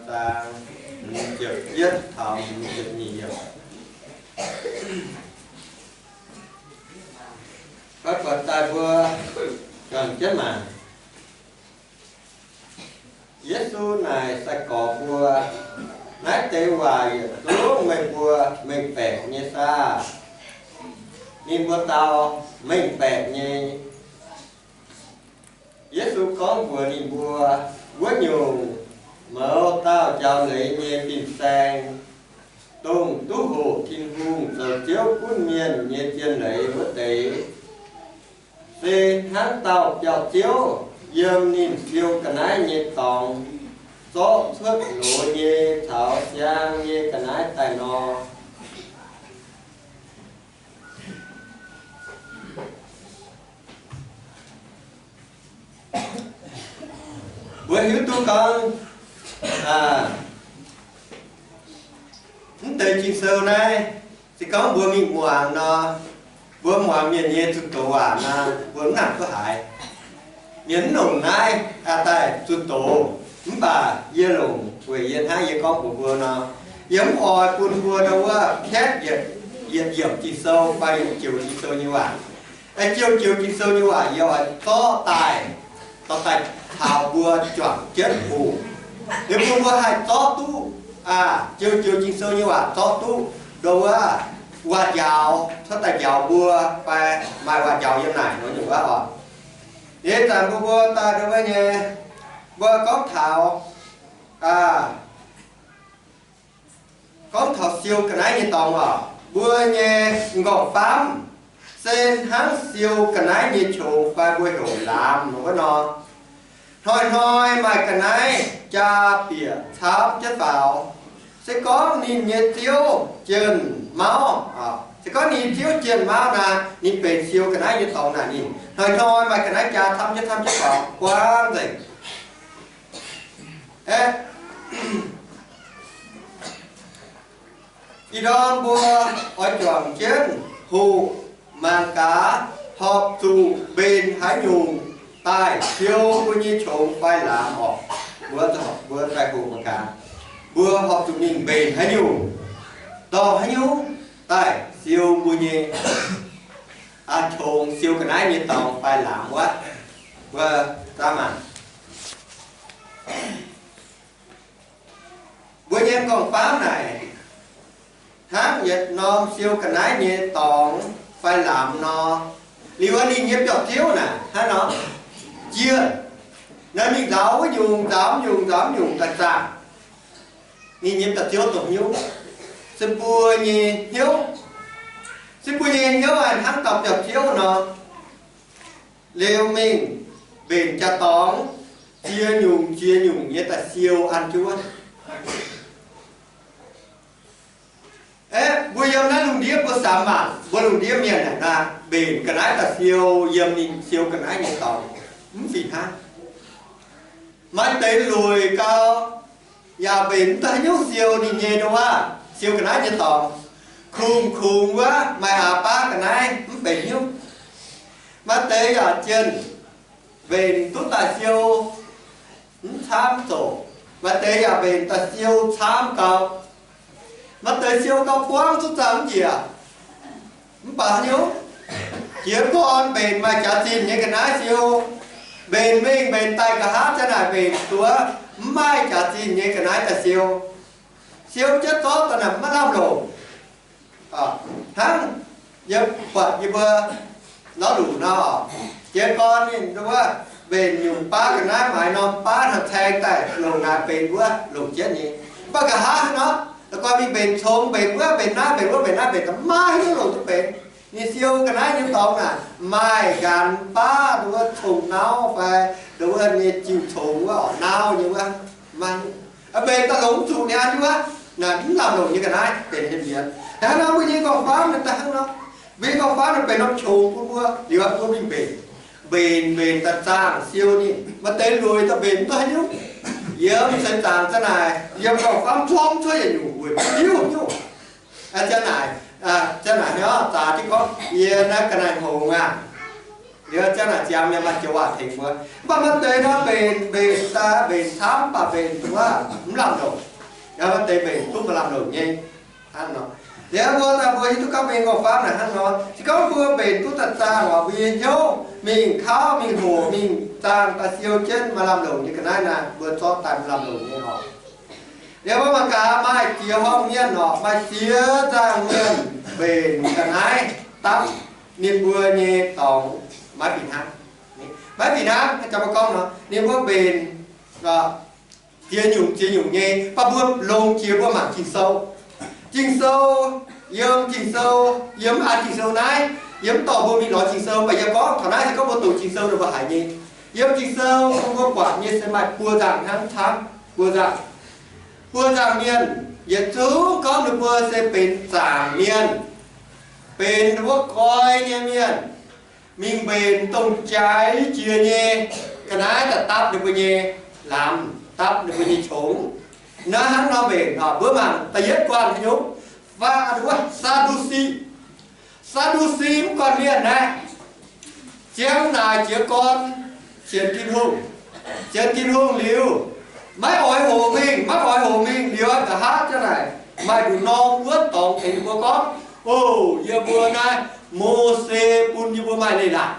zaang hmz ziepc yietv taux hmz ziepc nyeic yiemc. Oix buatc daaih mbuo juangc jienv mangc. Yesu naaic sai-gorx mbuo, naaiv deix waac yietc zungv meih mbuo mengh baeqc nyei saah? Ninh mbuo dau, mengh baeqc nyei. Yesu gorngv mbuox ninh mbuo, wuov nyungc, mouz dauh njaaux leiz nyei fin-saeng, dongh duqv hoqc Tin-Hungh zoux Ziouv gunv mienh nyei zien leiz wuov deix, se hnangv dauh biauv-ziouv yiem ninh siou ga'naaiv nyei dorngx zorqv cuotv loz nyei caux siang nyei ga'naaiv daaih nor. Mbuo hiuv duqv gorngv, mv deix Ging-Sou naaiv, se gorngv mbuo mingh muangx nor, mbuo muangx mienh nyei zunh doz waac nor, mbuo mv nangc duqv haiz. Mienh mv longc naaiv daaih zunh doz, mv baac yie longc weic yie hnangv yie gorngv mbuox mbuo nor, yie mv oix bun mbuo ndau wuov ketv yietc yiemc Ging-Sou fai yietc joux Ging-Sou nyei waac. Aengx joux-joux Ging-Sou nyei waac yie oix zorqv daaih, dorh daaih taux mbuo juangc jienv hoqc. Liuz bun mbuo haih zorqv duqv, joux-joux Ging-Sou nyei waac zorqv duqv ndau wuov waac-njaaux cuotv daaih njaaux mbuo, fai maaih waac-njaaux yiem naaic nor nyungc wuov oc. Ih zanc mbuo, mbuo daaih ndau wuov nyei, mbuo gorngv taux, gorngv taux siou ga'naaiv nyei dorngx oc. Mbuo nyei m'nqorngv-famv se hnangv siou ga'naaiv nyei qongx fai mbuo heuc laamz wuov nor. Hnoi-hnoi maaih ga'naaiv jaa bieqc camv jienv faaux. Se gorngv ninh nyei ziouv jienh mauv, se gorngv ninh nyei ziouv jienh mauv naaic, ninh benx siou ga'naaiv nyei dorngx naaic, ninh hnoi-hnoi maaih ga'naaiv jaa camv jienv camv jienv faaux buangv nzengc. Aeqv, ih ndorm mbuo oix juangc jienv hoqc mangc gaax, horpc zuqc mbenc haaix nyungc daaih siou mbuo nyei qongx fai laamz oc. Mbuo, mbuo daaih hoqc mangc gaax, mbuo horpc zuqc mingh mbenc haaix nyungc, dorh haaix nyungc daaih siou mbuo nyei qongx, siou ga'naaiv nyei dorngx fai laamz wuov. Mbuo zaah maah! Mbuo nyei m'nqorngv-famv naaic hnangv yietc norm siou ga'naaiv nyei dorngx fai laamz nor. Liuz ninh nyei biauv-ziouv naaic hnangv nor, jienh naaiv mingh nzaaux wuov nyungc, nzaaux nyungc, nzaaux nyungc daaih zaangh. Ninh nyei biauv-ziouv dongh hnyouv, se mbuo nyei hnyouv, se mbuo nyei hnyouv hnangv dauh biauv-ziouv nor. Liuz mingh mbenc jaa-dorngx, ziex nyungc ziex nyungc nyei daaih siou an jienv wuov. Aeqv, mbuo yiem naaiv lungh ndiev mbuo samx maanc, mbuo lungh ndiev mienh naaic, mbenc ga'naaiv daaih siou yiem ninh siou ga'naaiv nyei dorngx, mv fih hnangv. Maaih deix lueic gau, yaac mbenc mv daaih haaix nyungc siou ninh nyei ndau wuov, siou ga'naaiv nyei dorngx. Kungx-kungx wuov maaih aax baav ga'naaiv mv benx hnyouv. Maaih deix yaac jienh mbenc duqv daaih siou mv camv zoqc, maaih deix yaac mbenc daaih siou camv gau. Maaih deix siou gau buangv zuqc zaangh mv njiec. Mv baac haaix nyungc? Jiez gorn mbenc maaih jaax-zinh nyei ga'naaiv siou, mbenc mingh mbenc daaih nqa'haav ziang naaic mbenc duqv mv maaih jaax-zinh nyei ga'naaiv daaih siou. Siou jienv zorqv daaih naaic maiv lamh longc. Hnangv yie buatc yie mbuo lorz luc nor, jiez gorn ninh wuov mbenc nyungc baav ga'naaiv, maaiz norm baav hnangv caeng daaih longc naaic benx wuov longc jienv nyei. Mv baac nqa'haav nor, la'guaih mingh mbenc congx, mbenc wuov, mbenc naaiv, mbenc wuov, mbenc naaiv, mbenc daaih maiv hiuv longc duqv benx. Ninh siou ga'naaiv nyei dorngx naaic maaih nqanx baav nduov cong-nauv fai nduov nyei jiu-congx wuov, orqc, nauv nyei wuov, maiv hiuv. Mbenc daaih longc mv zuqc ninh an wuov, naaic mv lamh longc nyei ga'naaiv benx nyei mienh. Hnangv nor mbuo nyei m'nqorngv-famv naaic daaih hnangv nor, mbuo nyei m'nqorngv-famv naaic benx norm qongx bun mbuo, liuz mbuo mingh mbenc, mbenc mbenc daaih zaangh siou ninh. Maaih deix lueic daaih mbenc mv daaih haaix nyungc. Yiem seix zaangc ziang naaic, yiem m'nqorngv-famv zorngv cuotv yietc nyungc weic diuv nyungc. Ziang naaic, ziang naaic nyei zaax jienv gorngv yie naaiv ga'naaiv hngongx aqv. Liuz ziang naaic ziangx mienh maaih joux waac tengx mbuo. Mv baac maaih deix nor mbenc, mbenc daaih mbenc camv, mv baac mbenc duqv mv lamh longc. Maaih deix mbenc duqv maaih lamh longc nyei. Liuz mbuo daaih mbuo hiuv duqv gorngv mbenc gorngv faamv naaic hnangv nor, se gorngv mbuo mbenc duqv daaih zaangh oc, mbuo nyei hnyouv mingh kauv mingh hoqc mingh zaangh daaih siou jienv maaih lamh longc nyei ga'naaiv naaic, mbuo zorqv daaih maaih lamh longc nyei oc. Liuz mbuo mangc gaax maaih ziex horngh mienh oc, maaih ziex nzangc mienh mbenc ga'naaiv dapv ninh mbuo nyei dorngx maiv fih hnangv. Maiv fih hnangv, jangx mbuo gorngv nor, ninh mbuo mbenc ziex nyungc ziex nyungc nyei, mv baac mbuo longx jiex mbuo mangc Ging-Sou. Ging-Sou, yiem Ging-Sou, yiem an Ging-Sou naaiv, yiem dorh mbuo mingh lorz Ging-Sou, mv baac yie gorngv taux naaiv se gorngv mbuo doqc Ging-Sou ninh mbuo haiz nyei. Yiem Ging-Sou mbuo buatc nyei se maaih buo nzangc hnangv camv, buo nzangc. Buo nzangc mienh, yietc zungv gorngv ninh mbuo se benx zaangc mienh, benx wuov goix nyei mienh, mingh mbenc dongh jaaix jiex nyei ga'naaiv daaih dapv ninh mbuo nyei lamz, dapv ninh mbuo nyei qongx. Naaiv hnangv nor mbenc oc. Mbuo mangc da'yietv guanh nyungc, faah wuov Saa^ndu^si. Saa^ndu^si mv guanh mienh naaiv, ziang naaic jiez gorn sienx Tin-Hungh. Sienx Tin-Hungh liuz, maiv oix hoqc mingh, maiv oix hoqc mingh liuz, nqa'haav ziang naaic maaih nduqc norm wuov dorngx tengx ninh mbuo gorngv, O, yie mbuo naaiv Mose bun yie mbuo maaih leiz-latc.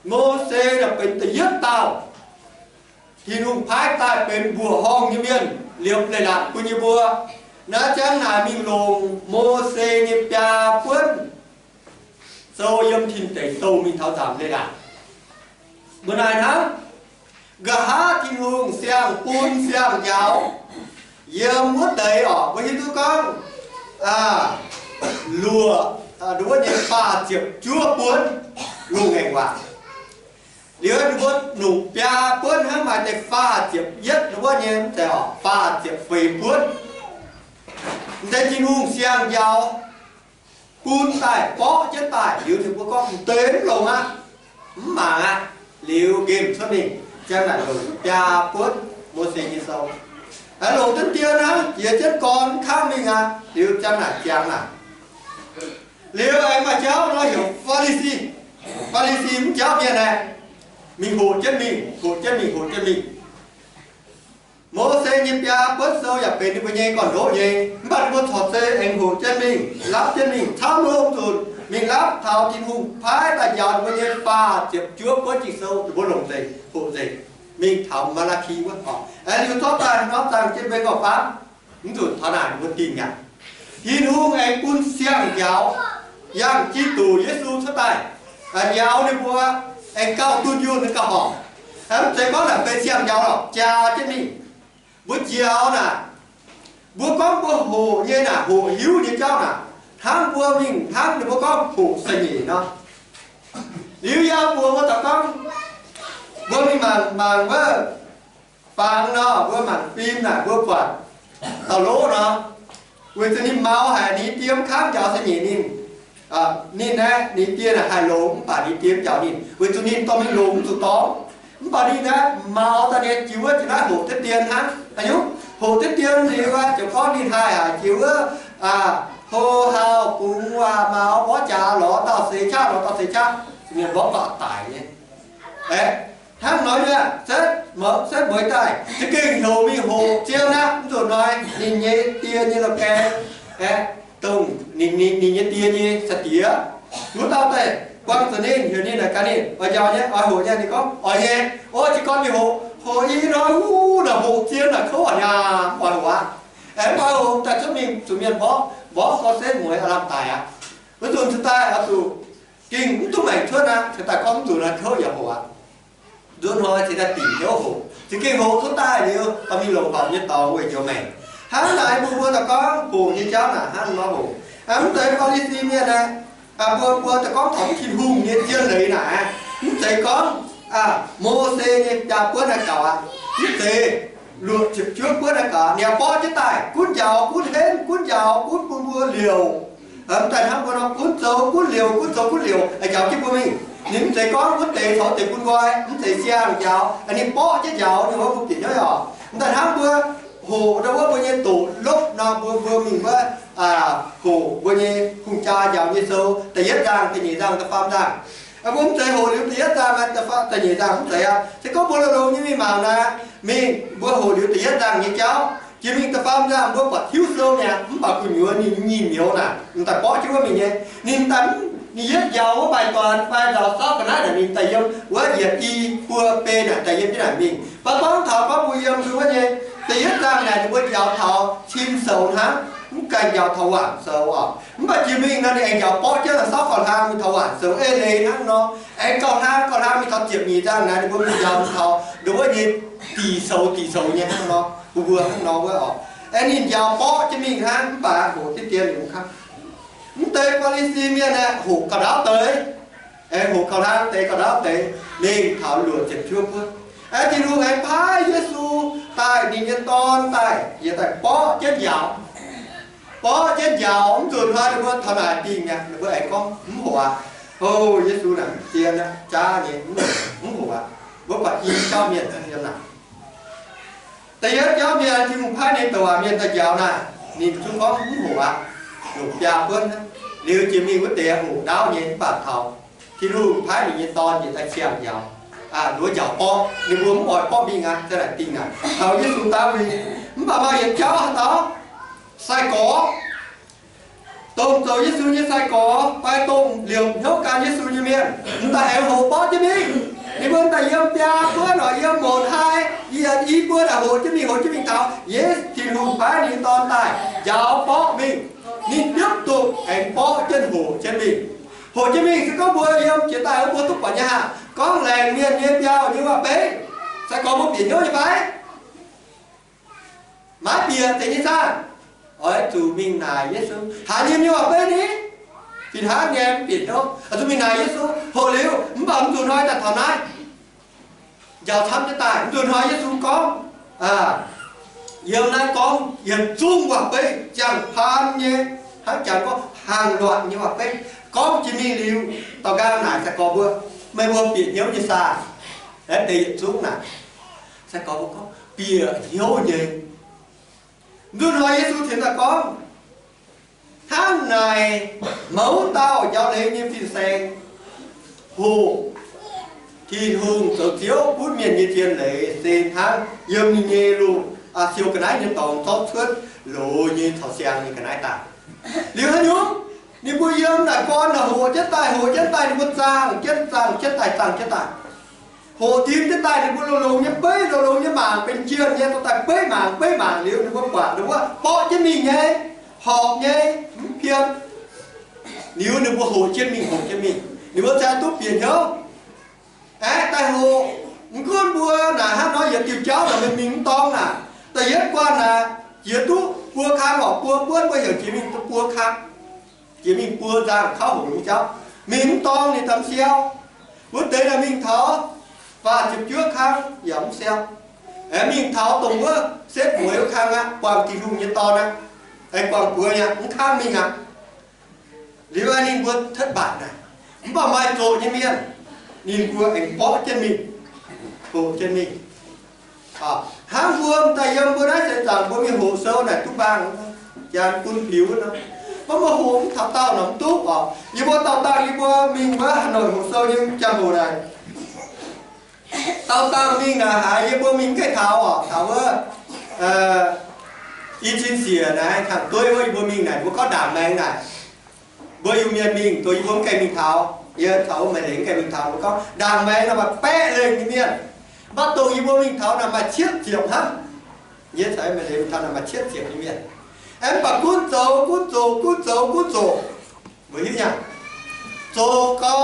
Mose naaic benx da'yietv dauh Tin-Hungh paaiv daaih benx mbuoqc horngh nyei mienh liepc leiz-latc bun yie mbuo. Naaiv ziang naaic mingh longc Mose nyei biaa buonv sou yiem Tin Deic Douh mingh taux nzaamc leiz-latc. Mbuo naaic hnangv, nqa'haav Tin-Hungh siang bun siang njaaux yiem wuov deix oc, mbuo hiuv duqv gorngv luoqc, nduov nyei faah ziepc juov buonv lungh ngaengc waac. Liuz ninh mbuo longc biaa buonv hnangv, maaih deix faah ziepc yietv nduov nyei, mv zeiz oc, faah ziepc feix buonv. Mv deix Tin-Hungh siang njaaux bun daaih borqv jienv daaih, liuz ninh mbuo gorngv, M'deix mv longx aqv, mv mangc aqv. Liuz nqemh cuotv mingh, ziang naaic longc biaa buonv Mose nyei sou. Aengx longc diqv dien hnangv jiex jienv gorn mv kangv mingh aqv. Liuz ziang naaic ziangx naaic, liuz aengx maaih jauv nor heuc Faa^li^si. Faa^li^si mv jauv mienh aeqv, mingh hoqc jienv mingh, hoqc jienv mingh, hoqc jienv mingh. Mose nyei biaa buonv sou yaac benx ninh mbuo nyei gorn-ndoqv nyei, mv baac ninh mbuo corc zei aengx hoqc jienv mingh, lapv jienv mingh camv lomh nzunc mingh lapv taux Tin-Hungh paaiv daaih njaaux ninh mbuo nyei faah ziepc juov buonv Ging-Sou, ninh mbuo longc nzengc, hoqc nzengc, mingh taux Maa^laa^ki wuov oc. Aengx liuz zorqv daaih norm zaangc jienv mbuo nyei gorqv-famv, mv nzunc taux naaic ninh mbuo dingh aqv. Tin-Hungh aengx bun siang-njaaux, yangh Giduc Yesu cuotv daaih, njaaux ninh mbuo, aengx gauh dunh yunh ninh gauh horpc. Mv zeiz gorngv naaic benx siang-njaaux lorqc, jaa jienv mingh. Mbuo njaaux naaic, mbuo gorngv mbuo hoqc nyei naaic, hoqc hiuv nyei jauv naaic, hnangv mbuo mingh hnangv ninh mbuo gorngv hoqc sai-nyeic nor. Liuz yaac mbuox mbuo daux gorngv, mbuo mingh mangc, mangc wuov fangx nor, mbuo mangc fim naaic mbuo buatc dauh lov nor, weic zuqc ninh maux haic, ninh die mv kangv njaaux sai-nyeic ninh. Ninh aeqv, ninh die naaic haih longx mv baac ninh die mv njaaux ninh, weic zuqc ninh dorh mingh longx zuqc dorngx. Mv baac ninh aeqv, maux daaih ninh jiex wuov jiex naaiv hoqc diqv dien hnangv. Aa, hoqc diqv dien liuz, ziouc gorngv ninh haih haic jiex wuov, hlo hauh bungx waac maux mborqv jaax lorz dauh seix qaqv, lorz dauh seix qaqv, mienh mborqv baac daic nyei. Aeqv, hnangv nor nyei, setv mueiz daaih za'gengh heuc mingh hoqc zien aqv. Mv nzunc hnoi ninh nyei die nyei loz-gaeng, aeqv, dongh ninh, ninh nyei die nyei sai-diex, wuov dauh daaih buangh zuqc ninh, heuc ninh naaic gaax ninh, Oix njaaux nyei, oix hoqc nyei? Ninh gorngv, Oix nyei. O, jiez gorn mingh hoqc. Hoqc i hnoi, wuov naaic hoqc zien naaic kouv haic niaa, mv oix hoqc aqv. Aengx mv oix hoqc daaih cuotv mingh zuqc mienh mborqv, mborqv gorx setv mueiz aav lamh daic aqv. Wuov nzunc cingx daaih oix zuqc gengh mv duqv maengc cuotv aqv, cingx daaih gorngv mv zuqc naaic kouv yaac hoqc aqv. Nzunc hnoi cingx daaih dingc hnyouv hoqc, za'gengh hoqc cuotv daaih liuz, dorh mingh longc horpc nyei dorngx weic njoux maengc. Hnangv naaic mbuo mbuo daaih gorngv hoqc nyei jauv naaic hnangv nor hoqc. Mv zeiz Faa^li^si mienh aeqv, mbuo mbuo daaih gorngv taux Tin-Hungh nyei zien leiz naaic, mv zeiz gorngv Mose nyei biaa buonv naaiv gaux aqv. Mv zeiz luoqc ziepc juov buonv naaiv gaux, ninh borqv jienv daaih gunv njaaux, gunv henv, gunv njaaux, gunv bun mbuo liouc. Mv daaih hnangv mbuo nor gunv zoux gunv liouc, gunv zoux gunv liouc, njaaux jienv mbuo mingh. Ninh mv zeiz gorngv wuov deix caux wuov deix bun nqoi, mv zeiz siang njaaux, ninh borqv jienv njaaux ninh wuov mbuo bieqc hnyouv oc. Mv daaih hnangv mbuo hoqc ndau wuov mbuo nyei doqc lopv nor, mbuo, mbuo mingh wuov hoqc mbuo nyei hungh jaa njaaux nyei sou, da'yietv nzangc, da'nyeic nzangc, da'faam nzangc. Mbuo mv zeiz hoqc liuz da'yietv nzangc, da'nyeic nzangc mv zeiz aqv. Se gorngv mbuo longx-longx nyei mingh mangc naaic, mingh mbuo hoqc liuz da'yietv nzangc nyei jauv, jiex mingh da'faam nzangc mbuo buatc tiuv sou mi'aqv, mv baac gu'nyuoz ninh nyinh nyouz naaic, m'daaih borqv jienv wuov mingh nyei. Ninh daaih, ninh yietv njaaux wuov maaih dorn fai nzaaux sauv ga'naaiv naaic mingh daaih yiem wuov yietc i buo bei naaic daaih yiem jienv naaic mingh. Baac gorngv taux gorngv mbuo yiem wuov nyei da'yietv nzangc naaic ninh mbuo njaaux taux cin sou hnangv, mv gaengh njaaux taux waanc sou oc. Mv baac jiex mingh nor ninh aengx njaaux borqv jienv sauv gauh hlang mingh taux waanc sou, eix leiz hnangv nor. Aengx gauh hlang gauh hlang mingh taux ziepc nyeic nzangc naaic ninh mbuo mingh njaaux taux ndongc wuov nyei dih sou dih sou nyei hnangv nor, mbuo mbuo hnangv nor wuov oc. Aengx ninh njaaux borqv jienv mingh hnangv, mv baac hoqc diqv dien liuz mv kangv. Mv deix Faa^li^si Mienh aeqv, hoqc gauh ndaauv deix, aengx hoqc gauh hlang deix gauh ndaauv deix, mingh taux luoqc ziepc juov buonv. Aeqv, Tin-Hungh aengx paaiv Yesu daaih, ninh nyei Dorn daaih, yaac daaih borqv jienv njaaux. Borqv jienv njaaux, mv nzunc hnoi ninh mbuo taux naaic dingh mi'aqv, ninh mbuo aengx gorngv, mv hoqc aqv. O, Yesu naaic zien aqv, jaav nyei, mv hoqc aqv. Mbuo buatc i jauv mienh yiem naaic. Da'yietv jauv mienh, Tin-Hungh paaiv ninh douc waac mienh daaih njaaux naaic, ninh zungv gorngv, mv hoqc aqv. Longc biaa buonv hnangv. Liuz jiex mingh wuov deix hoqc ndaauv nyei, mv baac taux Tin-Hungh paaiv ninh nyei Dorn njiec daaih siang-njaaux, nduov njaaux borqv, ninh mbuo mv oix borqv mingh aqv, za'naaic dingh naaic taux Yesu daav mingh. Mv baac maaih yietc jauv haaix dauh sai-gorx, dongh zoux Yesu nyei sai-gorx fai dongh liouc hnyouv gan Yesu nyei mienh, m'daaih aengx hoqc borqv jienv mingh. Ninh mbuo m'daaih yiem biaa buonv oc, yiem moc hnoi, yiem i buonv daaih hoqc jienv mingh, hoqc jienv mingh taux Yesu, Tin-Hungh paaiv ninh nyei Dorn daaih njaaux borqv mingh. Ninh biopv duqv aengx borqv jienv hoqc jienv mingh. Hoqc jienv mingh se gorngv mbuo yiem jiex daaih wuov mbuo duqv buatc nyei haah? Gorngv laengz mienh nyei mbiauh nyei waac-beiv, sai-gorx mbuo bieqc hnyouv nyei fai? Maiv bieqc, deix nyei saah? Oix zuqc mingh naaic Yesu. Haaix nyungc nyei waac-beiv ni? Fih hnangv nyei, mv bieqc hnyouv, oix zuqc mingh naaic Yesu. Hoqc liuz mv baac mv nzunc hnoi daaih taux naaiv njaaux camv jienv daaih. Mv nzunc hnoi Yesu gorngv, yiem naaiv gorngv yietc zungv waac-beiv, ziangh paan nyei, hnangv janx gorngv hàng loạt nyei waac-beiv. Gorngv jiex mingh liuz, daux nqaang naaic sai-gorx mbuo, meih mbuo bieqc hnyouv nyei saah? Naaiv deix yietc zungv naaic, sai-gorx mbuo gorngv bieqc hnyouv nyei. Mv nzunc hnoi Yesu tengx daaih gorngv, hnangv naaic mouz dauh njaaux leiz nyei fin-saeng hoqc Tin-Hungh zoux Ziouv butv mienh nyei zien leiz se hnangv yiem ninh nyei lungh siou ga'naaiv nyei dorngx zorqv cuotv loz nyei caux siang nyei ga'naaiv daaih. Liuz haaix nyungc? Ninh mbuo yiem naaic gorn naaic hoqc jienv daaih, hoqc jienv daaih, ninh mbuo zaangh jienv, zaangh jienv daaih, zaangh jienv daaih. Hoqc tim jienv daaih, ninh mbuo longx-longx nyei beiv, longx-longx nyei mangc, benx jienh nyei dorh daaih beiv mangc, beiv mangc liuz ninh mbuo buatc ninh mbuo borqv jienv mingh nyei, horpc nyei, mv pien. Liuz ninh mbuo hoqc jienv mingh, hoqc jienv mingh, ninh mbuo ziouc duqv bieqc hnyouv. Aeqv, daaih hoqc, mv gunv mbuo naaic hnangv nor yietc diuh jauv naaic mingh mv dorngx naaic, da'yietv guanh naaic jiex duqv buo kang oc, buo buonv mbuo heuc jiex mingh duqv buo kang. Jiex mingh buo nzangh kauv hoqc nyei jauv, mingh mv dorngx ninh daaih mv siau. Wuov deix naaic mingh taux faah ziepc juov kang yaac mv siau. Aengx mingh taux dongh wuov setv mueiz wuov kang aqv, buangh Tin-Hungh nyei Dorn aqv. Aengx buangh buoz aqv, mv kangv mingh aqv. Liuz aeqv, ninh mbuo thất bại naaic, mv baac maaih zoqc nyei mienh, ninh mbuo aengx borqv jienv mingh, hoqc jienv mingh. Hnangv mbuo daaih yiem mbuo naaiv seix zaangc mbuo mingh hoqc sou naaic duqv mbaangh, janx bun piux nor, mv baac mbuo hoqc mv taux daauh nor mv duqv oc. Yie mbuo daauh dangh yie mbuo mingh wuov Hà Nội hoqc sou nyei ziangh hoc naaic, daauh dangh mingh naaic haiz yie mbuo mingh mv gaengh taux oc, taux wuov i cin siec naaic, kangx dueiv wuov yie mbuo mingh naaic, mbuo gorngv ndaangc maengx naaic, mbuo Iu-Mienh mingh, dongh yie mbuo mv gaengh mingh taux, yie caux wuov Maiv Leiz mv gaengh mingh taux, mbuo gorngv ndaangc maengx naaic maaih baeqv lengh nyei mienh. Mv baac dongh yie mbuo mingh taux naaic maaih cietv ziepc hnangv. Yie caux Maiv Leiz mingh taux naaic maaih cietv ziepc nyei mienh. Aeqv, mv baac gunv zoux, gunv zoux, gunv zoux, gunv zoux, mbuo hiuv nyei, zoux gau,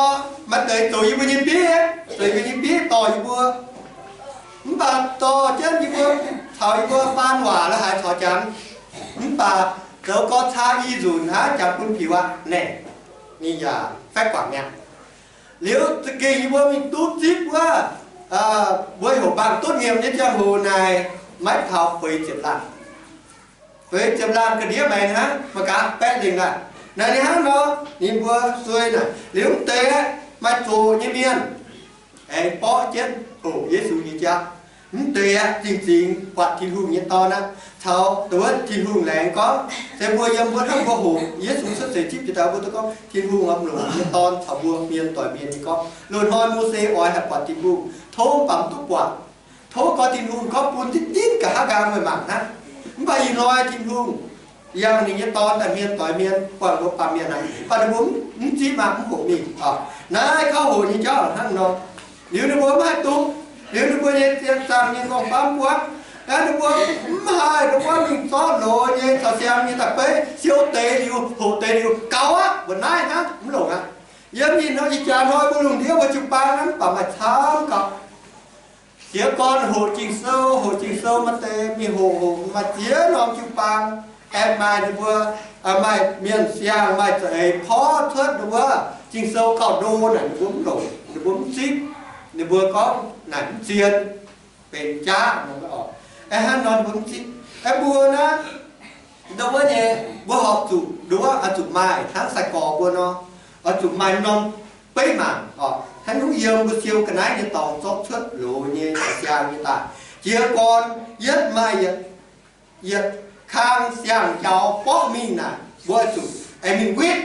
maaih deix zoux yie mbuo nyei bieiv, zoux yie mbuo nyei bieiv dorh yie mbuo. Mv baac dorh jienv yie mbuo caux yie mbuo faan waac la'haaix caux janx, mv baac zoux gau caa i nzunc hnangv, janx bun piux aqv naaic, ninh yaac faeqv guangc mi'aqv. Liuz za'gengh yie mbuo mingh duqv zipv wuov, mbuo heuc mbaangh duqv nyiemc nyei ziangh hoc naaic, maiv taux feix ziepc laanh. Feix ziepc laanh ga'ndiev maengx hnangv, mangc gaax, baeqv lengh laanh. Naaic ninh hnangv nor, ninh mbuo suei naaic. Liuz mv deix maaih zoqc nyei mienh aengx borqv jienv hoqc Yesu nyei jauv. Mv deix aqv, zingh zingx buatc Tin-Hungh nyei Dorn aqv. Caux wuov Tin-Hungh laengz gorngv, se mbuo yiem mbuo hnangv mbuo hoqc Yesu cuotv seix zipv jiex daaih, mbuo duqv gorngv Tin-Hungh oix longc nyei Dorn caux mbuo mienh doic mienh nyei gorngv. Loz-hnoi Mose oix haih buatc Tin-Hungh, tov mv baac mv duqv buatc. Tov gorngv Tin-Hungh gorngv bun diqv dinv nqa'haav nqaang meih mangc hnangv. Mv baac ih hnoi Tin-Hungh yangh ninh nyei Dorn daaih hmien doix hmien, buangh mbuo baamh mienh aqv. Mv baac ninh mbuo mv zipv aqv, mv hoqc mingh. Naaiv kouv hoqc nyei jauv hnangv nor. Liuz ninh mbuo mv haih duqv. Liuz ninh mbuo nyei zienh zaangc nyei nqorngv-famv buangv. Ninh mbuo mv haih, ninh mbuo mingh zorqv loz nyei caux siang nyei daaih beiv, siou deix liuz, hoqc deix liuz, gaux aqv, mbuo naaiv hnangv, mv longc aqv. Yiem ih hnoi ih jaax hnoi mbuo lungh ndiev mbuo jiu-baang naaiv mv baac maaih camv gauh. Jiez gorn hoqc Ging-Sou, hoqc Ging-Sou maaih deix mingh hoqc, hoqc maaih ziex norm jiu-baang, aengx maaih ninh mbuo, maaih mienh siang, maaih za'eix porv cuotv ninh wuov Ging-Sou gauh ndo naaic, ninh mbuo mv longc, ninh mbuo mv zipv, ninh mbuo gorngv naaic mv zien, benx jaav nor. Aengx hnangv nor ninh mbuo mv zipv. Aengx mbuo naaiv, ndo wuov nyei, mbuo horpc zuqc, ndo wuov oix zuqc maaih hnangv sai-gorx mbuo nor, oix zuqc maaih norm beiv mangc oc. Hnangv nduqc yiem mbuo siou ga'naaiv nyei dorngx zorqv cuotv loz nyei, siang nyei daaih. Jiez gorn yietv maaih yietc, yietc kang siang njaaux borqv mingh naaic, mbuo oix zuqc aengx mingh witv,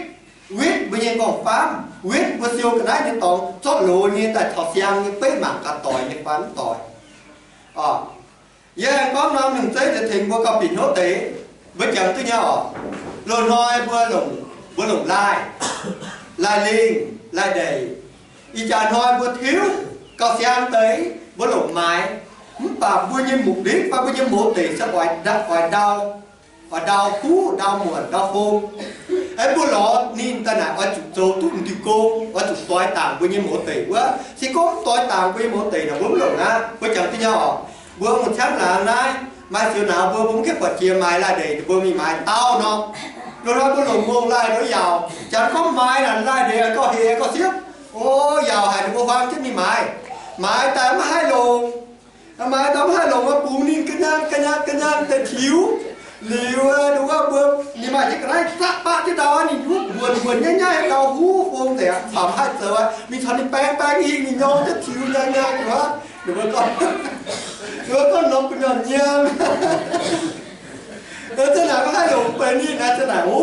witv mbuo nyei nqorngv-famv, witv mbuo siou ga'naaiv nyei dorngx zorqv loz nyei daaih taux siang nyei beiv mangc gaax doix nyei fai mv doix oc. Yie aengx gorngv norm nyungc zeiv deix tengx mbuo gauh bieqc hnyouv deix, mbuo jangx duqv nyei oc. Loz-hnoi mbuo longc, mbuo longc laaih, laaih lingh, laaih ndeic. Ih jaax hnoi mbuo tiuv gauh siang deix, mbuo longc maaiz. Mv baac mbuo nyei mục đích fai mbuo nyei mouz deic se oix ndau, oix ndau huv, ndau muonc, ndau fong. Aeqv, mbuo lorz ninh daaih naaic oix zuqc zoux duqv m'diuh gong, oix zuqc doix dangc mbuo nyei mouz deic wuov. Se gorngv mv doix dangc mbuo nyei mouz deic naaic, mbuo mv longc aqv. Mbuo jangx duqv nyei oc. Mbuo mv ciangv laangz naaiv maaih siou nauz mbuo, mbuo mv gaengh buatc jiex maaiz laaih ndeic, mbuo mingh maaiz dauh nor. Loz-hnoi mbuo longc ngongh laaih ndoqv yaauc, jangx gorngv maaiz naaic laaih ndeic gauh hec gauh siepv. O, yaauc haic ninh mbuo huaang jienv mingh maaiz. Maaiz daaih maiv haih longc. Maaiz daaih maiv haih longc, bungx ninh ga'nyaang ga'nyaang ga'nyaang deix tiux. Liuz, wuov mbuo, ninh maaih jienv ga'naaiv zaqv baqv jienv ndau aqv, ninh wuov mbuonx mbuonx nyaiv nyaiv ndau huv fong deix aqv, camv haih zoux aqv. Mingh caux ninh baeng baeng hingh, ninh nyorng jienv tiux nyaang nyaang aqv. Ninh mbuo gorngv, ninh mbuo gorngv norm gu'nyuoz nyiemv. Zanc naaic maiv haih longc benx ninh naaic, zanc naaic, o,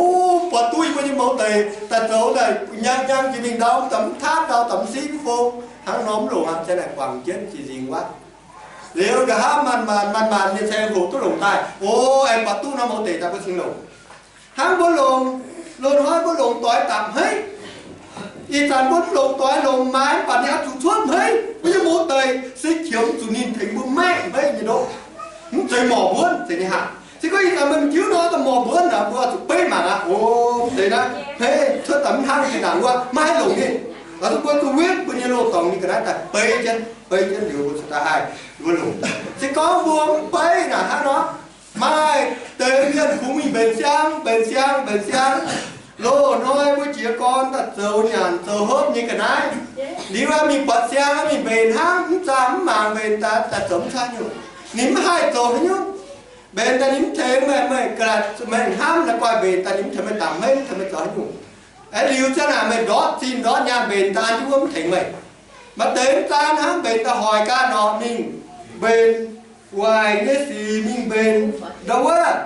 buatc duqv yie mbuo nyei mouz deic daaih zoux daaih nyaang nyaang jiex mingh ndau, daaih mv taatv ndau, daaih mv siqv mv fong, hnangv nor mv longc aqv. Zanc naaic guangc jienv jiex nzingx wuov. Liuz nqa'haav maanc maanc maanc maanc mienh ceng hoqc duqv longc daaih, o, aengx buatc duqv norm mouz deic daaih mbuo cingx longc. Hnangv mbuo longc, loz-hnoi mbuo longc doix dapc hmeiv. Ih zanc mbuo mv longc doix longc maaiz, mv baac ninh oix zuqc cuotv hmeiv. Mbuo nyei mouz deic se qiemx zuqc ninh tengx mbuo maeqv hmeiv nyei ndoqv. Mv zeiz morc mbuonv zeiz nyei haic. Se gorngv ih zanc meih m'njiuv nor daaih morc mbuonv naaic, mbuo zuqc beiv mangc aqv. O, mv zeiz naaiv, hmeiv cuotv daaih mv hnangv jiex ndaangc wuov, maiv haih longc ninh. Oix zuqc mbuo zuqc wetv mbuo nyei loz-dorngx nyei ga'naaiv daaih beiv jienv, beiv jienv liuz mbuo zuqc daaih haih mbuo longc. Se gorngv mbuo mv beiv naaic hnangv nor, maaih deix mienh kungx mingh mbenc siang, mbenc siang, mbenc siang. Loz-hnoi mbuo jiez gorn daaih zoux nyanc zoux hopv nyei ga'naaiv, liuz mingh buatc siang mingh mbenc hnangv, mv zaah mv mangc mbenc daaih, daaih zoux mv caav nyungc. Ninh mv haih zoux haaix nyungc. Mbenc daaih ninh mv tengx meih, meih ga'naaiv meih hnamv naaiv guaih mbenc daaih ninh mv tengx meih dapc hmeiv, mv tengx meih zoux haaix nyungc. Aeqv, liuz zanc naaic meih ndortv zinh ndortv nyaanh mbenc daaih an jienv wuov mv tengx meih. Maaih deix mv zaah hnangv, mbenc daaih hoic ganh orqc, mingh mbenc waaic nyei sic, mingh mbenc ndau wuov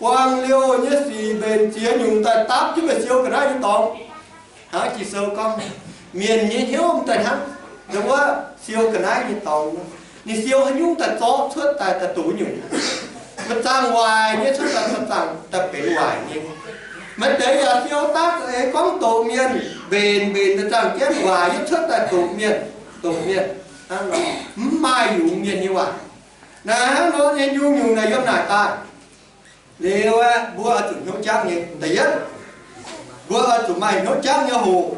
buang liouh nyei sic, mbenc ziex nyungc daaih dapv jienv meih siou ga'naaiv nyei dorngx. Hnangv Ging-Sou gorngv, mienh nyei hnyouv daaih hnangv ndau wuov siou ga'naaiv nyei dorngx. Ninh siou haaix nyungc daaih zorqv cuotv daaih, daaih doqc nyungc. Maaih zaangh waaic nyei cuotv daaih, maaih zaangh daaih benx waaic nyei. Maaih deix yaac siou daav za'eix gorngv doqc mienh, mbenc mbenc daaih zaangh jienv waaic nyei cuotv daaih doqc mienh, doqc mienh. Mv maaih yungz mienh nyei waac. Naaiv hnangv nor nyei nyungc-nyungc naaic yiem naaic daaih. Liuz aeqv, mbuo oix zuqc hnyouv jangv nyei. Da'yietv, mbuo oix zuqc maaih hnyouv jangv nyei hoqc.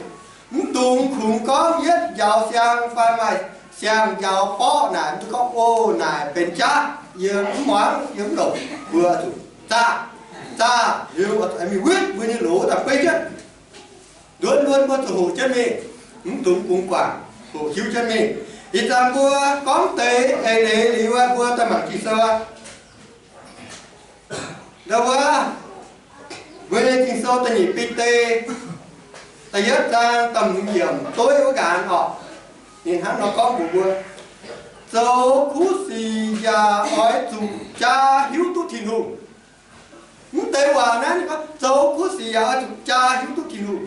Mv dungx kungx gorngv yietv njaaux siang fai maaih siang njaaux borqv naaic, mv gorngv, o, naaic benx jaav, yie mv muangx, yie mv longc. Mbuo oix zuqc zaah, zaah liuz oix zuqc mingh witv mbuo nyei loz daaih beiv jienv. Nduonx nduonx mbuo zuqc hoqc jienv mingh, mv dungx bungx guangc, hoqc hiuv jienv mingh. Ih zanc mbuo gorngv deix eix leiz liuz, mbuo daaih mangc Ging-Sou aqv. Ndau wuov, mbuo nyei Ging-Sou da'nyeic Bide, da'yietv zaang, da'hmz yiemc, dueiv wuov nqaanx orqc, ninh hnangv nor gorngv mbuox mbuo, Zoux kuv sic yaac oix zuqc jaa hiuv duqv Tin-Hungh. Mv deix waac naaiv ninh gorngv zoux kuv sic yaac oix zuqc jaa hiuv duqv Tin-Hungh.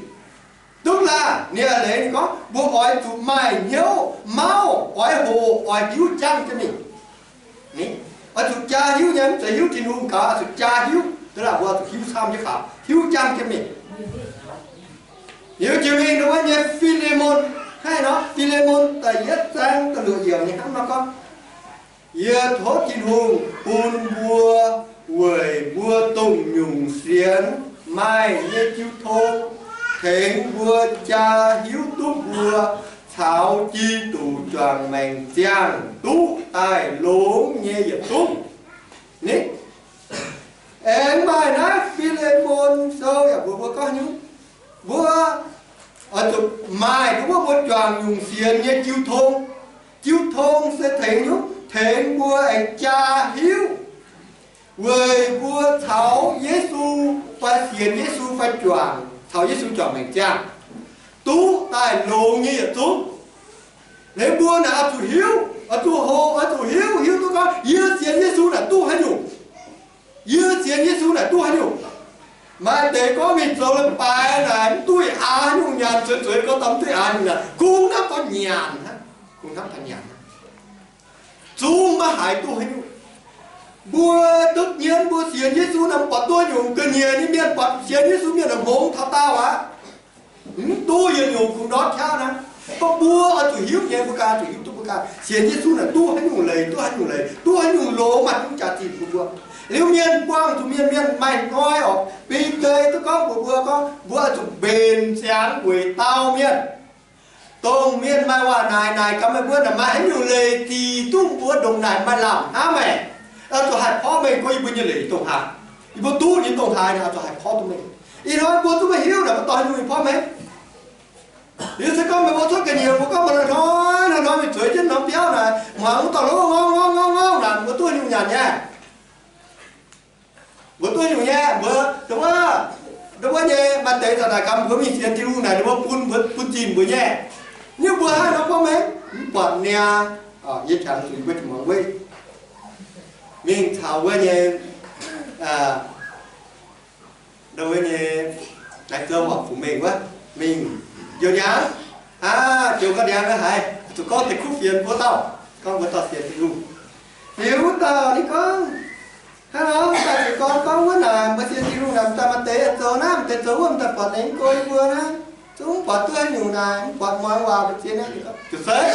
Duqv laanh ninh a'leiz ninh gorngv mbuo oix zuqc maaih hnyouv mauv, oix hoqc, oix hiuv jangv jienv mingh. Oix zuqc jaa hiuv nyei, mv zeiz hiuv Tin-Hungh gaax, oix zuqc jaa hiuv, duqv laanh mbuo zuqc hiuv camv jienv gaax, hiuv jangv jienv mingh. Liuz jiex mingh ndongc wuov nyei Fi^le^mon, hnangv nor Fi^le^mon da'yietv zaang da'luoqc yiemc nyei hnangv nor gorngv, Yie tov Tin-Hungh bun mbuo weic mbuo dongh nyungc sienx maaih nyei jiu tong, tengx mbuo jaa hiuv duqv mbuo caux Giduc juangc maengc ziangh duqv daaih longx nyei yietc zungv. Ni, aengx maaih naaiv Fi^le^mon Sou yaac mbuox mbuo gorngv nyungc, mbuo oix zuqc maaih duqv wuov mbuo juangc nyungc sienx nyei jiu tong. Jiu tong se tengx nyungc, tengx mbuo aengx jaa hiuv weic mbuo caux Yesu fai sienx Yesu fai juangc, caux Yesu juangc maengc ziangh, duqv daaih longx nyei yietc zungv. Liuz mbuo naaic oix zuqc hiuv, oix zuqc hoqc, oix zuqc hiuv, hiuv duqv gorngv yie sienx Yesu naaic duqv haaix nyungc. Yie sienx Yesu naaic duqv haaix nyungc. Maaih deix gorngv mingh zoux leiz-baaix naaic mv duqv aax haaix nyungc nyanc, zueiz zueiz gorngv daaih mv duqv aax haaix nyungc nyanc, kungx hnamv taux nyanc hnangv, kungx hnamv taux nyanc hnangv. Zungv maiv haiz duqv haaix nyungc. Mbuo duqv nyienv mbuo sienx Yesu naaic mv buatc duqv haaix nyungc. Ga'nyiec nyei mienh buatc sienx Yesu mienh naaic hngongx taux daauh aqv. Mv duqv yietc nyungc kungx ndortv qaqv naaiv. Gorngv mbuo oix zuqc hiuv nyei, mbuo ganh zuqc hiuv duqv mbuo ganh sienx Yesu naaic duqv haaix nyungc leiz, duqv haaix nyungc leiz, duqv haaix nyungc longx, maaih hnyouv jaax-zinh bun mbuo. Liuz mienh buangh zuqc mienh, mienh maaih hnoi oc. Bide duqv gorngv mbuox mbuo gorngv mbuo oix zuqc mbenc ziangx weic daauh mienh. Dongh mienh maaih waac naaic, naaic gaax meih mbuo naaic maaih haaix nyungc leiz zic duqv mbuo ndongc naaic maaih lamh hnamv maah. Oix zuqc haih porv mengh gorngv yie mbuo nyei leiz dongh haaix, yie mbuo duqv nyei dongh haaix naaic, oix zuqc haih porv duqv mengh. Ih hnoi mbuo duqv maiv hiuv naaic, mbuo dorh haaix nyungc mingh porv mengh? Liuz se gorngv meih mbuo cuotv ga'nyiec, mbuo gorngv mbuo hnoi hnoi hnoi mingh zueiz jienv norm biauv naaic, muangx wuov dauh longx ngorngv ngorngv ngorngv ngorngv naaic, mbuo duqv haaix nyungc nyanc nyei? Mbuo duqv haaix nyungc nyei? Mbuo, ndongc wuov, ndongc wuov nyei maaih deix za'naaic gaax mbuo mingh sienx Tin-Hungh naaic, ninh mbuo bun, bun zinh mbuo nyei. Ninh mbuo hnangv nor gorngv mengh, mv buatc niaa. Yie qangx zuqc mbuo muangx weiv mingh caux wuov nyei, ndongc wuov nyei, naaiv gouv horpc fungx mengh wuov, mingh njoux ndiangx, aa, njoux gau ndiangx haiz zuqc gorngv deix kuv fienx mbuo dauh, gorngv mbuo dauh sienx Tin-Hungh. Liuz wuov dauh ninh gorngv, hnangv nor daaih ziouc gorngv, gorngv wuov naaic mbuo sienx Tin-Hungh naaic, m'daaih maaih deix zoux naaiv, m'deix zoux wuov, m'daaih buatc aengx go yie mbuo naaiv, zungv mv buatc duqv haaix nyungc naaic, mv buatc muangx waac mbu'ziex naaiv, ziouc fei.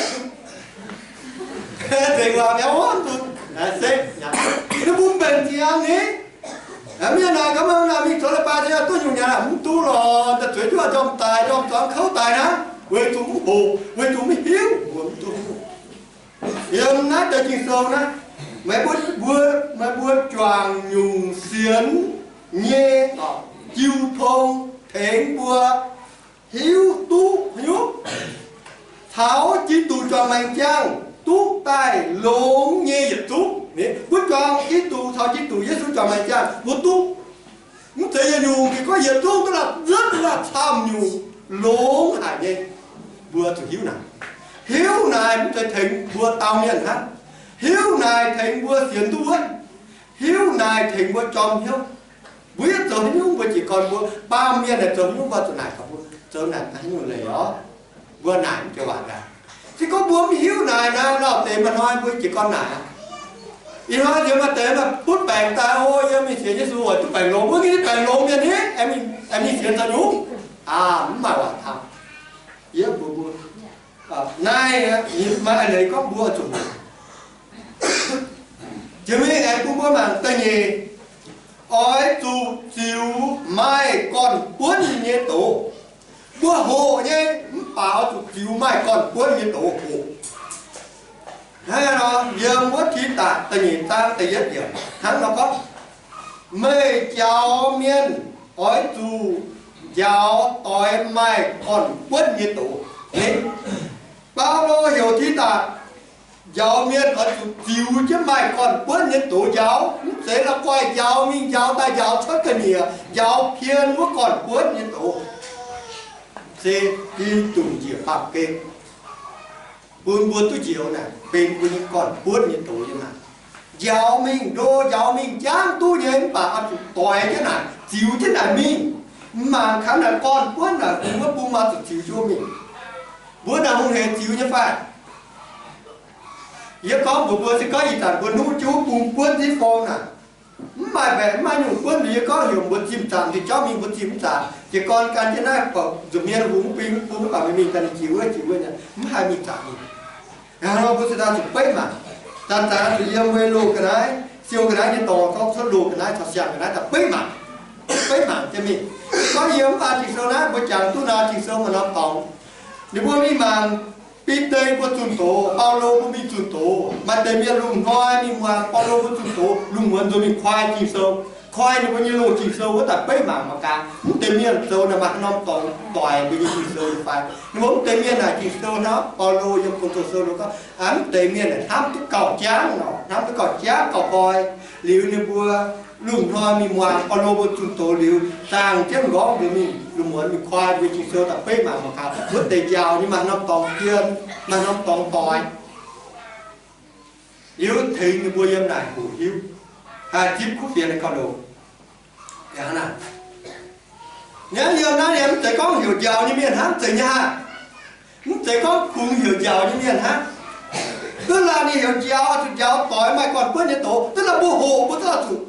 Nzengc waac mi'aqv wuov, se, ninh mbuo mbenc ziangx ni. Mienh naaic gaax, mienh naaic mingh zoux leiz-baaix se duqv nyungc nyanc, mv duqv lorqc, daaih zueiz juov njormh daic, njormh zuangx kouv daic hnangv, weic zuqc mv hoqc, weic zuqc mv hiuv, mbuo mv duqv. Yiem naaiv deix Ging-Sou naaiv, meih mbuo, mbuo, meih mbuo juangc nyungc sienx nyei jiu tong tengx mbuo hiuv duqv haaix nyungc, caux Giduc juangc maengc ziangh duqv daaih longx nyei yietc zungv. Mbuo juangc Giduc, caux Giduc Yesu juangc maengc ziangh mbuo duqv. Mv zeiz yietc nyungc, ninh gorngv yietc zungv duqv la'nzuotv, duqv la'camv nyungc, longx haic nyei. Mbuo zuqc hiuv naaic. Hiuv naaic mv zeiz tengx mbuo daauh mienh hnangv. Hiuv naaic tengx mbuo sienx duqv wuonv. Hiuv naaic tengx mbuo jorm hnyouv. Mbuo yietv zoux haaix nyungc mbuo jiez gorn mbuo, baamh mienh naaic zoux haaix nyungc mbuo zuqc naaic taux mbuo, zoux naaic haaix nyungc leiz orqc? Mbuo naaic mv joux waac gaax. Se gorngv mbuo mv hiuv naaic naaic, lauh deix maaih hnoi mbuo jiez gorn naaic aqv. Ih hnoi nziex maaih deix maaih butv baengc daaih, o, yie mingh sienx Yesu oix duqv baengc longx. Mbuo nyei baengc longx mienh ni, aengx mingh sienx zoux nyungc? Aa, mv maaih waac taux. Yie mbuox mbuo, naaiv maaih eix leiz gorngv mbuo zuqc, jiex mingh aengx bun mbuo mangc da'nyeic, oix zuqc ziux maaih gorn-buonv nyei doz. Mbuo hoqc nyei mv baac oix zuqc ziux maaih gorn-buonv nyei doz hoqc. Hnangv nor, yiem wuov Tidatc da'nyeic zaang da'yietv yiemc hnangv nor gorngv, meih njaaux mienh oix zuqc njaaux doix maaih gorn-buonv nyei doz. Baulo heuc Tidatc njaaux mienh oix zuqc ziux jienv maaih gorn-buonv nyei doz njaaux, mv zeiz la'guaih njaaux mingh njaaux daaih njaaux cuotv ga'nyiec, njaaux pien wuov gorn-buonv nyei doz, se Giduc njiec baamh gen. bun mbuo duqv njoux naaic benx mbuo nyei gorn-buonv nyei doz nyei maah. Njaaux mingh, ndo njaaux mingh jangv duqv nyei, mv baac oix zuqc doix jienv naaic, ziux jienv naaic mingh. Mv mangc kangv naaic gorn-buonv naaic, bun wuov bung maaih zuqc ziux jienv mingh. Mbuo naaic hungh hec ziux nyei fai? Yie gorngv mbuox mbuo, se gorngv ih zanc mbuo nuqv jienv wuov bung buonv nziv fong naaic, mv maaih mbaeqc mv maaih nyungc buonv. Yie gorngv heuc mbuo zimh zaangc, jiex jauv mingh mbuo zimh mv zaangc. Jiez gorn gan jienv naaiv, nzuqc mienh hungx bing bung mv baac mingh mingh daaih ninh jiex wuov jiex wuov nyei, mv haih mingh zaangc mingh. Hnangv nor mbuo se daaih zuqc beiv mangc. Zanc-zanc zuqc yiem weic loz ga'naaiv, siou ga'naaiv nyei dorngx, zorqv cuotv loz ga'naaiv caux siang ga'naaiv daaih beiv mangc, beiv mangc jienv mingh. Gorngv yiem mv baac Ging-Sou naaiv mbuo jangx duqv nor, Ging-Sou maaih norm dorngx. Ninh mbuo mingh mangc Bide mbuo zunh doz, Baulo mbuo mingh zunh doz, maaih deix mienh lungh hnoi mingh muangx Baulo mbuo zunh doz, lungh muonz nzuonx mingh koi Ging-Sou, koi ninh mbuo nyei loz Ging-Sou wuov daaih beiv mangc mangc gaax, mv deix mienh zoux naaic maaih norm dorngx doic mbuo nyei Ging-Sou nyei fai. Ninh mbuo mv deix mienh naaic Ging-Sou hnangv Baulo yiem Ko^lin^to Sou lo gorngv, mv deix mienh naaic hnamv duqv gauh jangv nor, hnamv duqv gauh jangv gauh koi. Liuz ninh mbuo lungh hnoi mingh muangx Baulo mbuo zunh doz liuz, zaangh jienv nqorngv nzuonx mingh lungh muonz mingh koi mbuo Ging-Sou daaih beiv mangc mangc gaax, wuov deix njaaux nyei maaih norm dorngx jien, maaih norm dorngx doic. Liuz tengx ninh mbuo yiem naaic hoqc hiuv, haih zipv kuv fienx gauh loz. Hnangv naaic, naaiv yiem naaiv yaac mv zeiz gorngv heuc njaaux nyei mienh hnangv, zeiz nyei aqv. Mv zeiz gorngv kungx heuc njaaux nyei mienh hnangv. Duqv laanh ninh heuc njaaux, zuqc njaaux doix maaih gorn-buonv nyei doz. Duqv laanh mbuo hoqc mbuo zungv zuqc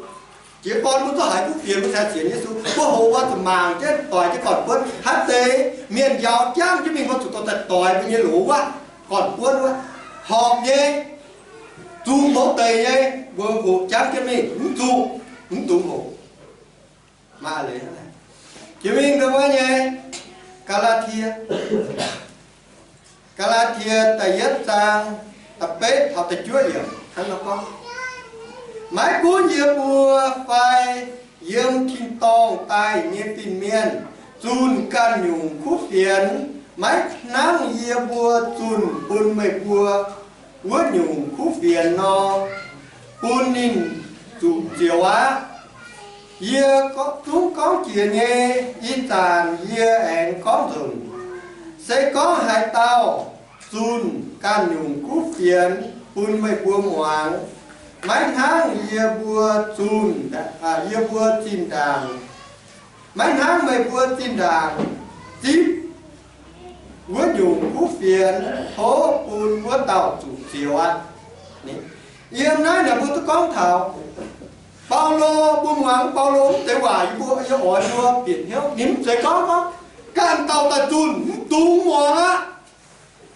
jiez gorn, mbuo zungv haiz kuv fienx, mbuo cingx sienx Yesu. Mbuo hoqc mbuo zuqc mangc jienv doix jienv gorn-buonv. Haaix deix mienh njaaux jangv jienv mingh, mbuo zuqc dorh daaih doix mbuo nyei loz wuov, gorn-buonv wuov, horpc nyei, zuqc mouz deic nyei, mbuo hoqc jangv jienv mingh. Mv zuqc, mv dungx hoqc. Maaih leiz, jiex mingh ndongc wuov nyei, Gaa^laa^tie, Gaa^laa^tie da'yietv zaang da'betv taux da'juov yiemc hnangv nor gorngv, maiv gunv yie mbuo fai yiem tin-dorngh daaih nyei fin-mienh zunh ganh nyungc kuv fienx, maiv hnangv yie mbuo zunh bun meih mbuo wuov nyungc kuv fienx nor, bun ninh zuqc zioux aqv. Yie zungv gorngv jiex nyei. Ih zanc yie aengx gorngv nzunc, se gorngv haaix dauh zunh ganh nyungc kuv fienx bun meih mbuo muangx, maiv hnangv yie mbuo zunh, yie mbuo zinh ndaangc, maiv hnangv meih mbuo zinh ndaangc zipv wuov nyungc kuv fienx, tov bun wuov dauh zuqc zioux aqv. Yiem naaiv naaic mbuo duqv gorngv taux Baulo, mbuo muangx Baulo wuov deix waac, yie mbuo, yie oix mbuo bieqc hnyouv. Ninh mv zeiz gorngv gorngv ganh dauh daaih zunh, mv dungx muangx aqv.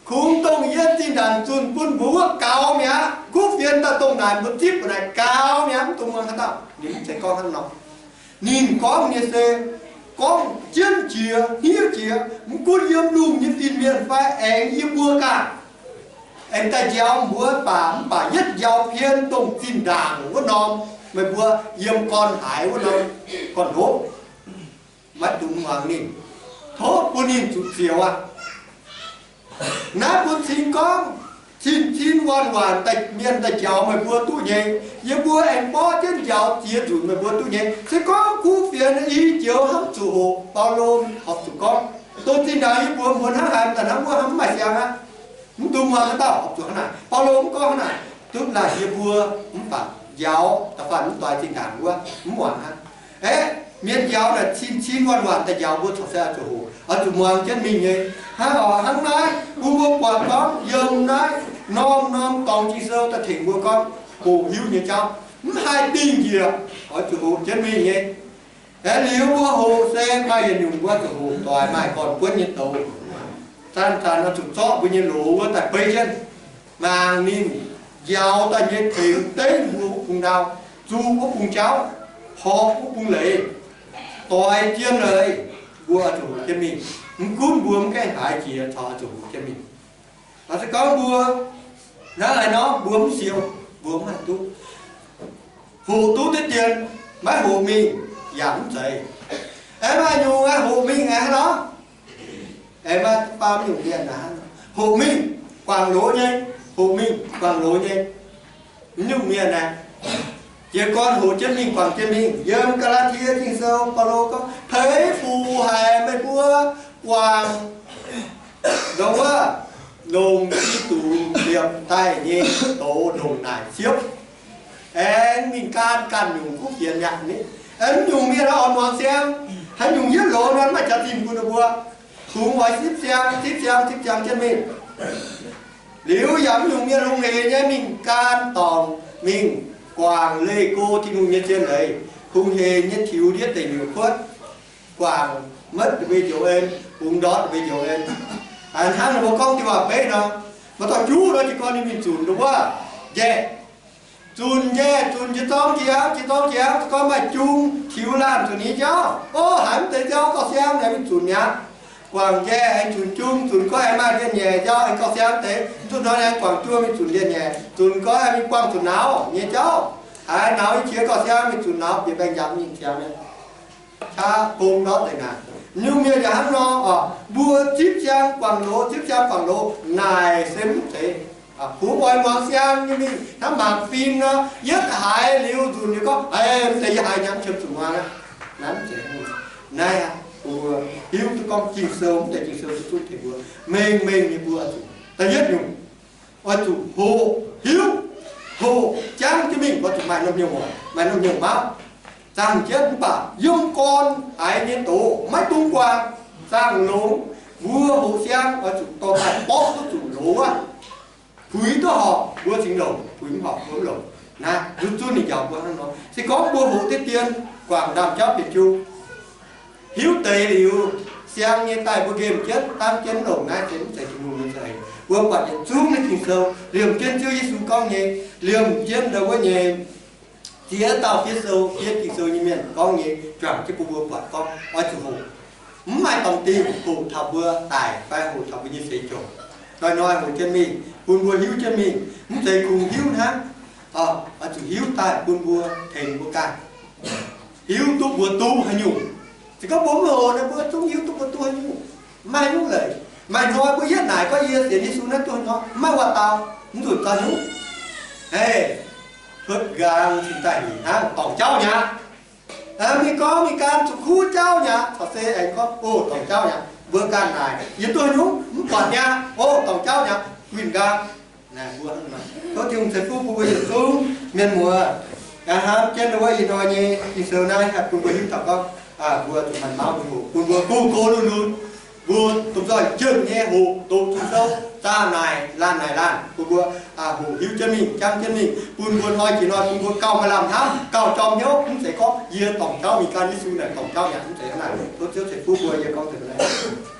Kungx dongh yie zinh ndaangc zunh bun mbuo wuov gaux mi'aqv. Kuv fienx daaih dongh naaic mbuo zipv naaic gaux mi'aqv, mv dungx muangx haaix dauh. Ninh mv zeiz gorngv hnangv nor. Ninh gorngv nyei se gorngv jienv jiex, hniev jiex, mv gunv yiem lungh nyei fin-mienh fai aengx yie mbuo ganh, aengx daaih njaaux mbuo baac mv baac yietv njaaux pien dongh zinh ndaangc wuov norm, meih mbuo yiem gorn haaix wuov norm gorn-ndoqv, maiv dungx muangx ninh. Tov bun ninh zuqc zioux aqv. Naaiv bun cing gorngv cin-cin waanc-waanc daaih mienh daaih njaaux meih mbuo duqv nyei. Yie mbuo aengx borqv jienv njaaux ziex nzunc meih mbuo duqv nyei. Se gorngv kuv fienx i joux hnamv zuqc hoqc, Baulo horpc zuqc gorngv, dongh zinh ndaangc yie mbuo mbuo hnangv haaix daaih hnamv wuov hnamv mv maaih siang aqv. Mv dungx muangx haaix dauh, horpc zuqc hnangv naaic. Baulo mv gorngv hnangv naaic, duqv laanh yie mbuo mv baac njaaux da'faanh mv doix zinh ndaangc wuov mv muangx aqv. Aeqv, mienh njaaux naaic cin-cin waanc-waanc daaih njaaux mbuo corc se oix zuqc hoqc, oix zuqc muangx jienv mingh nyei. Hnangv oc, hnangv naaiv bun mbuo buatc gorngv yiem naaiv norm-norm dorngx Ging-Sou daaih tengx mbuo gorngv hoqc hiuv nyei jauv mv haih dingh njiec, oix zuqc hoqc jienv mingh nyei. Aeqv, liuz mbuo hoqc se maaih yietc nyungc mbuo zuqc hoqc doic maaih gorn-buonv nyei doz. Zanc-zanc oix zuqc zorqv mbuo nyei loz wuov daaih beiv jienv, mangc ninh njaaux daaih nyei tengx dengv mbuo wuov bung ndau, zuqc wuov bung jauv, horpc wuov bung leiz, doix jienv leiz, mbuo oix zuqc hoqc jienv mingh. Mv gunv mbuo mv gaengh haiz jiex caux oix zuqc hoqc jienv mingh. Oix se gorngv mbuo hnangv haaix nor mbuo mv siou, mbuo mv haih duqv. Hoqc duqv deix dien, maiv hoqc mingh yaac mv zeiz. Aengx maaih nyungc aeqv, hoqc mingh aeqv, hnangv nor, aengx maaih faam nyungc mienh hnangv nor, hoqc mingh guangc loz nyei, hoqc mingh guangc loz nyei. Mv nyungc mienh aeqv, jiez gorn hoqc jienv mingh, guangc jienv mingh. Yiem Gaa^laa^tie Ging-Sou, Baulo gorngv, Peix fuc haic meih mbuo guangc, ndongc wuov, longc Giduc liepc daaih nyei doz longc naaic siepv. Aengx mingh gan ganh nyungc kuv fienx mi'aqv. Aengx nyungc mienh oix muangx siang, haaix nyungc yietv loz nor maiv jaax zinh bun ninh mbuo. Kungx oix zipv siang, zipv siang, zipv siang jienv mingh. Liuz yaac mv nyungc mienh hungh hec nyei mingh gan dorngc mingh guangc leih go Tin-Hungh nyei zien leiz, hungh hec nyei tiux ndiev deic nyuoqc kuotv, guangc maiv da'mbe njoux en, bungx ndortv da'mbe njoux en. Hnangv ninh mbuo gorngv diuh waac-beiv nor, maaih dauh juv nor jiez gorn ninh mingh zunc ndongc wuov njaeh, zunc njaeh, zunc jiex zorng jiex, jiex zorng jiex, se gorngv maaih jung tiux laanh zuqc ninh nyei jauv, o, haiz mv deix jauv gauh siang, aengx mingh zunc mi'aqv. Guangc njaeh aengx zunc jung, zunc goiv aengx maaih lienh nyeic jauv aengx gauh siang deix. Mv zuqc hnoi aengx guangc juov mingh zunc lienh nyeic, zunc goiv aengx mingh buangh zuqc nauz nyei jauv. Haiz nauz nyei qiex gauh siang, mingh zunc nauz bieqc baengh njaamc mingh ziangx mi'aqv. Qaqv gong ndortv deix naaic. Nyungc mienh yaac hnangv nor oc, mbuo zipv siang guangc loz, zipv siang guangc loz naaic se mv zeiz. Kungx oix muangx siang nyei mingh hnangv mangc fim nor, yietv haiz liuz nzunc liuz gorngv, Aav, mv zeiz yie haiz nyei, mv qiemx zuqc muangx aqv. Naaiv mv zeiz. Naaiv aqv, mbuo hiuv duqv gorngv Ging-Sou, mv zeiz Ging-Sou duqv zunv tengx mbuo, mengh mengh nyei mbuo oix zuqc, da'yietv nyungc, oix zuqc hoqc hiuv, hoqc jangv jienv mingh, oix zuqc maaih norm hnyouv, maaih norm hnyouv mauv, zaangh jienv mv baac yiem gorn haiz nyei doz maiv dungx guangc, zaangh longx. Mbuo hoqc siang oix zuqc dorh daaih borqv duqv zuqc loz aqv. Puix duqv horpc mbuo cingx longc, puix mv horpc mbuo mv longc. Naaiv nduqc zunv ninh njaaux mbuo hnangv nor. Se gorngv mbuo hoqc deix dien, guangc ndaamv-jauv bieqc jiu, hiuv deix liuz, siang nyei daaih mbuo nqemh jienv, dangv jienv mv longc, naaiv se mv zeiz Tin-Hungh nyei za'eix. Mbuo buatc yietc zungv nyei Ging-Sou liemh jienv Ziouv Yesu gorngv nyei, liemh jienv ndau wuov nyei ziex dauh fiev sou, fiev Ging-Sou nyei mienh gorngv nyei, juangc jienv bun mbuo buatc gorngv oix zuqc hoqc. Mv maaih dorngx dingh hoqc taux mbuo daic fai hoqc taux mbuo nyei seix jomc. Hnoi-hnoi hoqc jienv mingh bun mbuo hiuv jienv mingh, mv zeiz kungx hiuv hnangv. Oix zuqc hiuv daaih bun mbuo tengx mbuo ganh hiuv duqv mbuo duqv haaix nyungc. Se gorngv mbuo mv hoqc nor, mbuo zungv hiuv duqv mbuo duqv haaix nyungc. Mv maaih haaix nyungc leiz. Maaih hnoi mbuo yietv naaic gorngv yie sienx Yesu naaiv duqv haaix nyungc, mv maaih waac-dau, mv nzunc zoux haaix nyungc. Hei, cuotv nqaang cingx daaih hingc hnangv dorngc jauv mi'aqv. Mingh gorngv mingh gan zuqc kuv jauv mi'aqv. Caux se aengx gorngv, o, dorngc jauv mi'aqv. Mbuo ganh naaic, yie duqv haaix nyungc mv buatc mi'aqv. O, dorngc jauv mi'aqv, guinh nqaang. Tov Tin-Hungh ceix fuqv bun mbuo yietc zungv mienh muoz. Hnamv jienv wuov ih hnoi nyei Ging-Sou naaiv haih bun mbuo hiuv taux gorngv mbuo zuqc maaih mauv nyei hoqc, bun mbuo go go lunx lunx, mbuo domh nzoih jienh nyei hoqc doqc Ging-Sou, zaah naaic laanh naaic laanh, bun mbuo hoqc hiuv jienv mingh, jangv jienv mingh, bun mbuo hnoi jiex hnoi bun mbuo gauh maaih lamh hnamv, gauh jorm hnyouv, mv zeiz gorngv yie dorngc jauv mingh gan Yesu naaic dorngc jauv yaac mv zeiz hnangv naaic. Tov Ziouv ceix fuqv mbuo, yie gorngv deix naaiv.